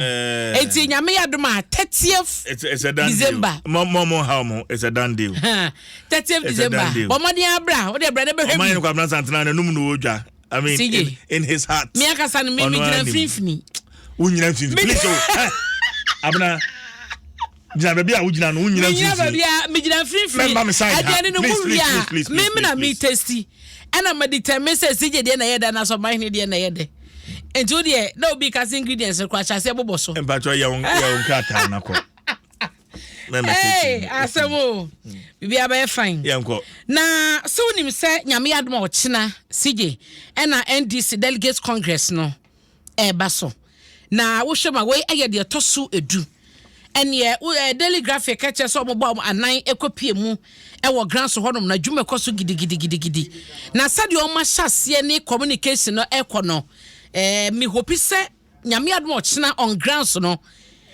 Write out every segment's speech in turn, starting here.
Enti Nyame yɛ adom a, 30th It's a done December. deal. Mo how mo, it's a done deal. 30th It's a December. done deal. Bɔ mmɔden abra, wode brɛ ne bɛhwɛ Ɔman bi. yɛn Kwabena Santana na num no odwa. I mean, CJ. in his heart. Me ankasa no, me Ɔno megyina ara nim. mfimfini. Wonyina mfimfini. Please o. Eh, Abena. Gyina baabi a wogyina no, wonyina Megyina mfimfini. baabi a megyina mfimfini. Mɛmba me side ha. Aduane no Please, mu please, wie a, please, please, me please, me na me please. tasty. Ɛna ma determine sɛ CJ deɛ na ɛyɛ dɛ anaasɛ ɔman deɛ na ɛyɛ dɛ. Nti wo deɛ na obi ka sɛ ingredients no koraa hyɛ aseɛ bobɔ so. Mpatwɔ yɛ wo nkrataa na kɔ. Mɛmɛ Hey, tete. asɛm o. Biribiara bɛyɛ fine. Yɛnkɔ. Na sɛ wonim sɛ Nyame yɛ adom a ɔkyena, CJ, ɛna NDC Delegates Congress no ɛreba so. Na wohwɛ ma wei ɛyɛ deɛ ɛtɔ so 10. Ɛneɛ Daily Graphic kyerɛ sɛ ɔmobɔ ɔmo anan ɛkɔpie mu ɛwɔ ground so hɔnom na adwuma ɛkɔ so gidigidigidigidi. Na sɛdeɛ ɔmo ahyɛ aseɛ ne communication no ɛkɔ no, mehope sɛ Nyame adom a ɔkyena on grounds no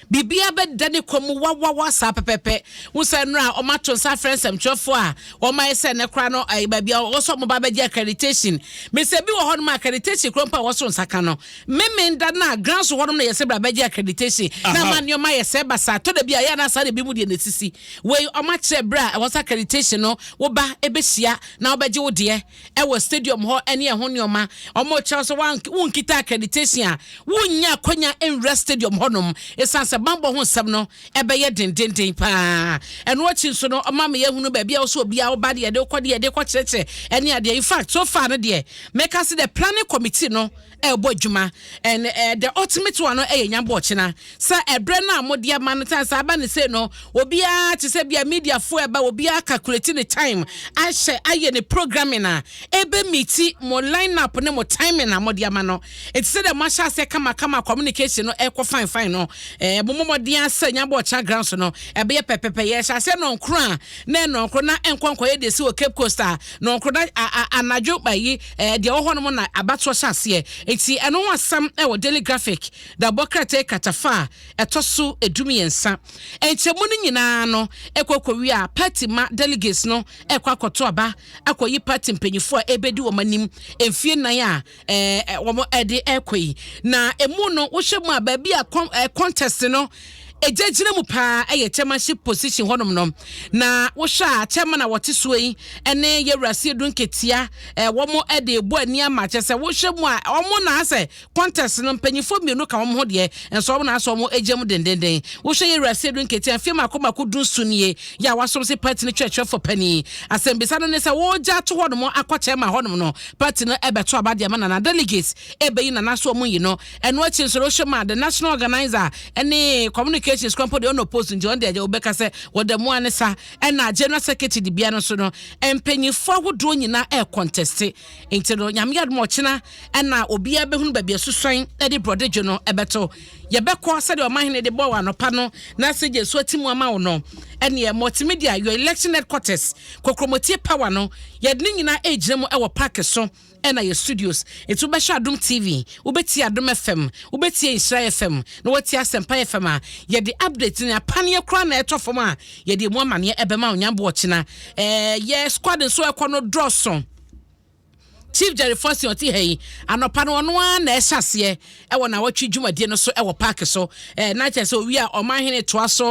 biribiara bɛda ne kɔn mu wawawa saa pɛpɛpɛ. Wo sɛ nnora a ɔmo ato nsa afrɛ nsɛmtwerɛfoɔ a wɔn ayɛ sɛ ne kora no ɛyɛ baabi a wɔsɔ ɔmo ba bɛgye accreditation. Mesɛ bi wɔ hɔnom a accreditation kuro mpo a wɔso nsa ka no memenda na grounds hɔnom na yɛsɛ bra bɛgye accreditation na ama nneɛma yɛ sɛ basa tɔ da bi a yɛ anasa de bi mu deɛ na esisi wei. Ɔmo akyerɛ berɛ a ɛwɔ sɛ accreditation no woba ebɛhyia na wobɛgye wo deɛ ɛwɔ stadium hɔ ɛne ɛho nneɛma. Ɔmo kyerɛw sɛ wonkita accreditation a, wonnya akɔnya nwura stadium hɔnom, ɛsiane sɛ bambɔ ho nsɛm no ɛbɛyɛ dendenden paa. Ɛno akyi nso no, ɔma me yɛhunu baabi a wɔsɛ obiara woba de yɛde wokɔ de yɛde kɔkyerɛkyerɛ ɛne adeɛ. In fact, so far no deɛ, mɛka sɛ the planning committee no ɛrebɔ adwuma and the ultimate one no ɛyɛ nyambɔ ɔkyena sɛ ɛberɛ no a mode ama no tan sɛ aba ne sei no, obiara te sɛ bia mediafoɔ ɛba, obiara calculate ne time ahyɛ ayɛ ne programming a ɛbɛ meet mo line up ne mo timing a mode ama no. Ɛti sɛ dɛ moahyɛ aseɛ kamakama, communication no ɛkɔ fine fine no, mo mmɔden asɛ nyambɔ ɔkyena ground so no ɛbɛyɛ pɛpɛpɛ. Yɛhyɛ aseɛ nɔnkoro a na ɛnɔnkoro na ɛnkɔ nkɔyɛ deɛ si wɔ Cape Coast a nɔnkoro na anadwo ayi deɛ ɛwɔ hɔ nom na abatoɔ hyɛ aseɛ. Nti ɛno ho asɛm ɛwɔ Daily Graphic da bɔ krataa kratafa a ɛtɔ so 13. Nkyɛmu no nyinaa no ɛkɔ kɔwie a, party ma delegates no ɛkɔ akɔto aba akɔyi party mpanyinfoɔ a ɛbɛdi wɔn anim mfie 4 a wɔn ɛde ɛkɔ yi. Na emu no, wohyɛ mu a, baabi a contest no egyinagyina mu paa ɛyɛ chairmanship position hɔnom no. Na wohwɛ a, chairman a wɔte soɔ yi ɛne yɛwura Siedu Nketea wɔn ɛde ebu ani ama kyɛ sɛ wohwɛ mu a, wɔn na asɛ contest no mpanyinfoɔ mmienu ka wɔn ho deɛ nso wɔn na asɛ wɔn egyina mu dendenden. Wohwɛ yɛwura Siedu Nketea, mfie mako mako 17 nie yɛ a wasom se party no twerɛtwerɛfo panin. Asɛmbisa no ne sɛ wɔregya ato hɔnom akɔ chairman hɔnom no, party no ɛbɛto aba deɛ ama nana delegates ɛbɛyi nana so wɔn yi no. Ɛno akyi nso no, wohwɛ mu a, the national organizer ɛne communications kwan deɛ ɔno post nti ɔno deɛ wɔbɛka sɛ wɔda mu ane sa. Ɛna general secretary de bia no so no, mpanyinfoɔ ahodoɔ nyinaa ɛɛcontest. Nti no, Nyame adom ɔkyena ɛna obiara bɛhunu baabi asusuan ɛde borɔdedwo no ɛbɛto. Yɛbɛkɔ sɛdeɛ ɔmahene de bɔɔ wɔ anɔpa no na sɛ gye so ati mu ama wo no. Ɛneɛ multimedia, your election headquarters, Kokromotie power no, yɛde ne nyinaa ɛgyina mu ɛwɔ park so. Ɛna yɛ studios nti wobɛhwɛ Adom TV, wobɛtie Adom FM, wobɛtie Nhyira FM na woatie Asɛmpa FM a yɛde update ne apaneɛ koraa na ɛtɔ fam a yɛde emu amanneɛ ɛbɛma wo nyambo ɔkyena. Yɛ squad nso ɛkɔ no dɔɔso. Chief Jerry Fosi ɔte ha yi, anɔpa no ɔno ara na ɛhyɛ aseɛ ɛwɔ nawɔtwe dwumadie no so ɛwɔ park so. Na kyerɛ sɛ owi a ɔmanhene toa so.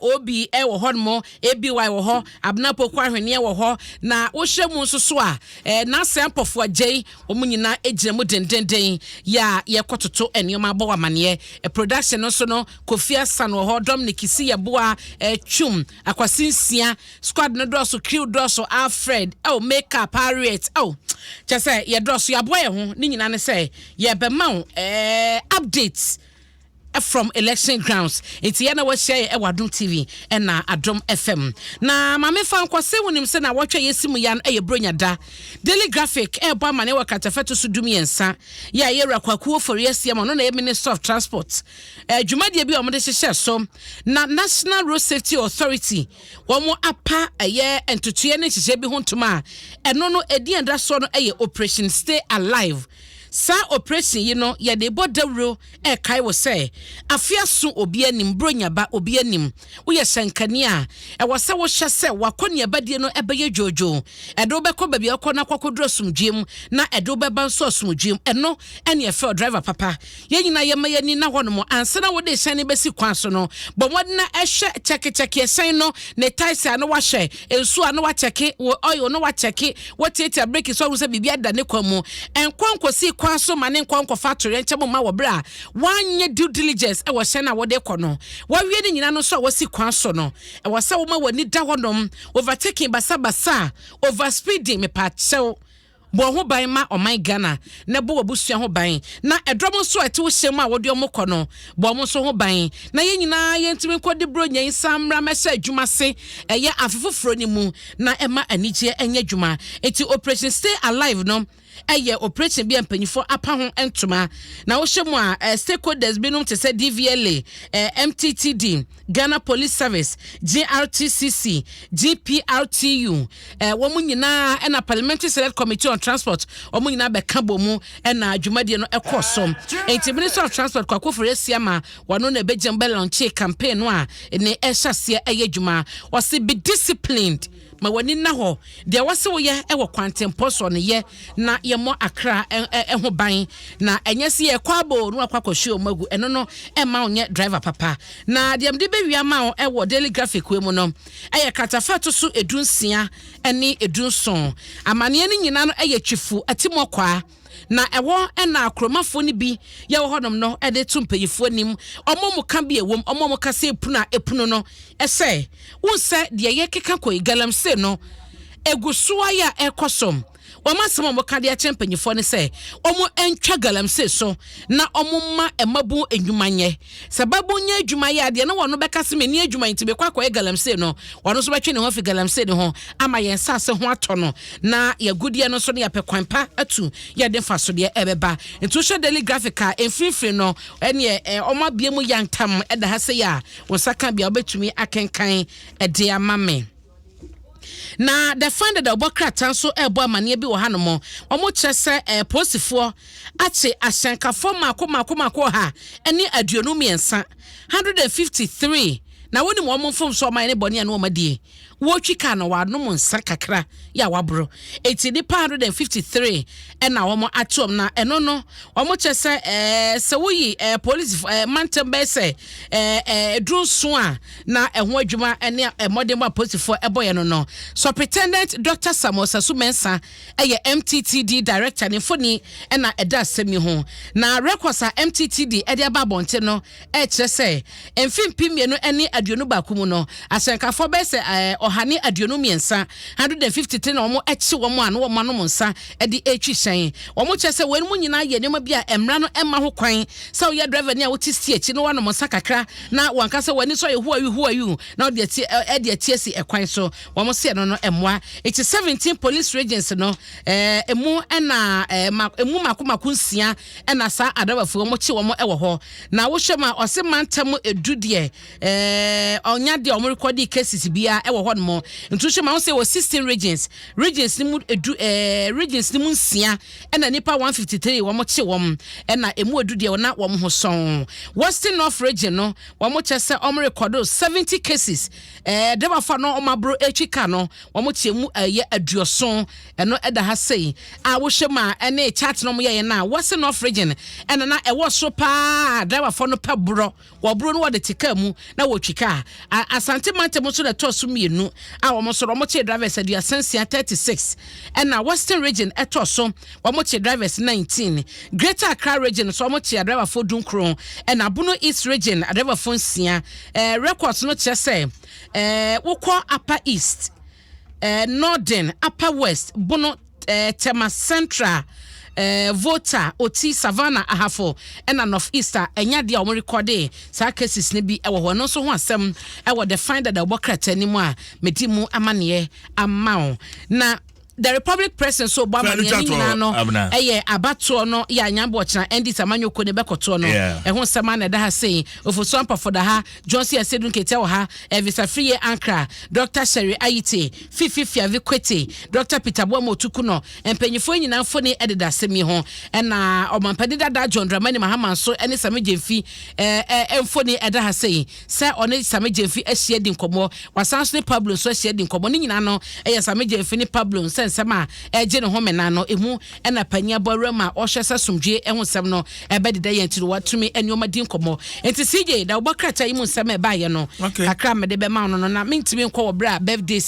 Obi ɛwɔ hɔ nom, aby wɔ hɔ, Abena Poko ahwenneɛ wɔ hɔ. Na wohyɛ mu nso so a, n'asɛ mpɔfo agyei wɔn nyinaa gyina mu dendenden yɛ a yɛkɔtoto nneɛma abɔ wɔ amaneɛ. Production no nso no, Kofi Asan wɔ hɔ, Dominic si yɛboa twum Akwasi Nsia. Squad no dɔɔso, crew dɔɔso, Alfred oh, makeup Harriet oh, kyɛ sɛ yɛdɔɔso, yɛaboa yɛn ho. Ne nyinaa ne sɛ yɛbɛma wo updates from election grounds. Nti yɛn na wɔahyia yɛ ɛwɔ Adom TV ɛna Adom FM. Na maame fa nkɔse wonim sɛ na wɔtwa yɛsi mu yan ɛyɛ Bronya da. Daily Graphic ɛɛbɔ amane wɔ katafɛto so 13 yɛ a yɛwura Kwaku Ofori Asiam, ɔno na ɛyɛ Minister of Transport, dwumadie bi a wɔde hyehyɛ so na National Road Safety Authority wɔn apa ɛyɛ ntotoeɛ ne nhyehyɛ bi ho ntoma a ɛno no ɛdi ɛda soɔ no ɛyɛ Operation Stay Alive. Saa operation yi no yɛde rebɔ dawuro rekae wo sɛ afe aso obi anim, Buronya ba obi anim. Woyɛ hyɛnkani a, ɛwɔ sɛ wohwɛ sɛ w'akɔneabadie no bɛyɛ dwoodwoo. Ɛde wo bɛkɔ baabi a wokɔ no akɔ akɔduru asomdwoeɛ mu na ɛde wo bɛba nso asomdwoeɛ mu. Ɛno ne ɛfɛ ɔdriver papa. Yɛn nyinaa yɛmma yɛn ani nna hɔnom ansa na wode hyɛn no bɛsi kwan so no. Bɔ mmɔden na hwɛ, kyɛkekyɛke hyɛn no, ne tyres a na woahwɛ, nsuo a na woakyɛke, wo oil na woakyɛke, woatiatia breki so ahu sɛ biribi ada ne kwan mu. Nkɔ nkɔsi kwan so ma ne nkɔ nkɔfa atoyerɛnkyɛm mma wɔ berɛ a woanyɛ due diligence wɔ hyɛn a wode rekɔ no. Woawie ne nyinaa no nso a woasi kwan so no, ɛwɔ sɛ woma w'ani da hɔnom. Overtaking basabasa, overspeeding, mepaakyɛw. Bɔ wo ho ban ma ɔman Ghana na bɔ w'abusua ho ban. Na ɛdɔm nso a ɛte wo hyɛn mu a wode wɔn kɔ no, bɔ wɔn nso ho ban. Na yɛn nyinaa yɛntumi nkɔdi Buronya yi nsan mmra mmɛhyɛ adwuma ase ɛyɛ afe foforɔ no mu na ɛma anigyeɛ nyɛ adwuma. Enti Operation Stay Alive no yɛ operation bi a mpanyinfoɔ apa ho ntoma. Na wohyɛ mu a, stakeholders binom te sɛ DVLA, MTTD, Ghana Police Service, GRTCC, GPRTU, wɔn nyinaa ɛna Parliamentary Select Committee on Transport, wɔn nyinaa bɛka bɔ mu ɛna dwumadie no ɛkɔ so. Enti Minister of Transport Kwaku Ofori Asiama, wɔno na ɛbɛgyam bɛ launche campaign no a ne ɛhyɛ aseɛ ɛyɛ adwuma. Ɔse be disciplined, ma w'ani nna hɔ, deɛ wɔse woyɛ ɛwɔ kwantempɔ soɔ no yɛ na yɛmmɔ akra ho ban, na ɛnyɛ sɛ yɛkɔ abɔ na wakɔ akɔhwie wɔn agu, ɛno no ɛmma wonyɛ driver papa. Na deɛ mede bɛwie ama wo ɛwɔ Daily Graphic wei mu no ɛyɛ kratafa ɛto so 16 ne 17. Amaneɛ no nyinaa no ɛyɛ Twifu Atimɔkwaa na ɛwɔ ɛna akuromafoɔ no bi yɛwɔ hɔnom no ɛde to mpanyinfoɔ anim. Ɔmo mo ka bi ɛwom, ɔmo mo ka sɛ epunu a epunu no ɛsɛ wohu sɛ deɛ yɛkeka kɔ yi galamsey no egu so ayɛ a ɛkɔ so. Wɔn asɛm a wɔka de akyerɛ mpanyinfoɔ ne sɛ wɔn ntwa galamsey so na wɔn mma mmabun nnwuma nyɛ. Sɛ babun nyɛ adwuma yɛ adeɛ na wɔn bɛka sɛ menni adwuma nti mekɔ akɔyɛ galamsey no, wɔn nso bɛtwe ne ho afi galamsey no ho ama yɛn nsaase ho atɔ no na yɛagudeɛ no nso no yɛapɛ kwan pa atu yɛde mfasodeɛ ɛbɛba. Nti wohwɛ Daily Graphic a mfimfini no ɛneɛ wɔn abue mu yantam ɛda ha sei a wo nsa ka bia wobɛtumi akenkan ɛde ama me. Na The Finder da ɔbɔ krataa nso rebɔ amaneɛ bi wɔ hanom. Wɔkyerɛ sɛ eh, polisifoɔ akye ahyɛnkafoɔ mmaako mmaako mmaako 153, 153, na wonim wɔn mfomsoɔ a wɔayɛ ne bɔne a ne wɔn adie. Wɔretwi kaa no wɔanom nsa kakra yɛ a wɔaboro. Eti nnipa 153 ɛna wɔn ato wɔn na ɛno no wɔn kyerɛ sɛ ɛɛ sɛ woyi ɛɛ polisi ɛɛ mantam bɛyɛ sɛ ɛɛ ɛɛ 70 a na ɛho adwuma ne mmɔdenbɔ a apolisifoɔ bɔeɛ no no. Superintendent Dɔkta Samuel Sasu Mensah yɛ MTTD Director, ne mfoni na ɛda asɛm yi ho. Na records a MTTD de aba abɔnten no kyerɛ sɛ mfe 2021 mu no, asɛnkafoɔ bɛyɛ sɛ 123, 153, na wɔakye wɔn a na wɔanom nsa de retwi hyɛn. Wɔkyerɛ sɛ weinom nyinaa yɛ nneɛma bi a mmara no mma ho kwan sɛ woyɛ driver ni a wote steer akyi na woanom nsa kakra na wankasa w'ani so ayɛ who are you, who are you na wode ati ɛde ati asi ɛkwan so. Wɔn se ɛno no mmoa. Eti 17 police regions no ɛɛ emu ɛna ɛɛ ma emu mako mako nsia ɛna saa adrɔbafoɔ wɔn kye wɔn ɛwɔ hɔ. Na wohwɛ mu a ɔse mantam edu deɛ ɛɛ ɔnya deɛ wɔn rekɔdi cases biara ɛwɔ hɔ nom. Nti wohwɛ mu a wɔn se wɔ 16 regions, regions no mu edu ɛɛ regions no mu nsia ɛna nipa 153 wɔn kye wɔn ɛna emu edu deɛ na wɔn ho sɔn. Western North region no wɔn kyɛ sɛ wɔn rekɔdo 70 cases ɛɛ driverfoɔ no wɔn aboro etwi car no wɔn kye mu ɛyɛ 70. Ɛno ɛda ha sei a wohwɛ mu a ɛne chart no wɔn yɛyɛ no a Western North region ɛna na ɛwɔ soro paa. Driverfoɔ no pɛ borɔ, wɔboro no wɔde te car mu na wɔtwi car. Asante mantam nso na ɛtɔ so mmienu a wɔn nso wɔn kye drivers 36, 36, ɛna Western region ɛtɔ so wɔn kye drivers 19. Greater Accra region nso wɔn kye adriverfoɔ 19, ɛna Bono East region adriverfoɔ nsia. Records no kyerɛ sɛ wokɔ Upper East, Northern, Upper West, Bono, Tema Central, Volta, Oti, Savannah, Ahafo ɛna North East a ɛnya deɛ a wɔn rekɔde saa cases no bi ɛwɔ hɔ. Ɛno nso ho asɛm ɛwɔ The Finder da ɔbɔ krataa no mu a medi mu amaneɛ ama wo na. The Republic Press nso bɔ Fɛn amaneɛ twa ne toɔ, nyinaa no Abena. ɛyɛ abatoɔ no yɛ anyambɔ ɔkyena NDC amanyɔkuo ne bɛkɔtoɔ no. Ɛho nsɛm a na ɛda ha sei. Ofosu Ampafo da ha, Johnson Asedu Nketia wɔ ha, Elvis Afriyie Ankra, Dr Sherry Ayite, Fifi Fiavi Kwete, Dr Peter Boama Otuku no, mpanyinfoɔ nyinaa mfoni ɛdeda asɛm yi ho. Ɛna ɔmampanin dada John Dramani Mahama nso ɛne Sami Gyemfi mfoni ɛda ha sei sɛ ɔne Sami Gyemfi ahyia di nkɔmmɔ. Wasan so ne Pablo nso ahyia di nkɔmmɔ. Ne nyinaa no ɛyɛ Sami Gyemfi ne Pablo nsɛ nsɛm a ɛgye ne ho mena no emu ɛna panyin abɔ awura mu a ɔhwɛ sɛ somdwe ɛho nsɛm no ɛbɛdeda yɛn ti no, watumi nneɛma di nkɔmmɔ. Nti CJ da wɔbɔ krataa yi mu nsɛm a ɛbaayɛ no kakra a mede bɛma wo no, na mentumi nkɔ wɔ berɛ a birthdays.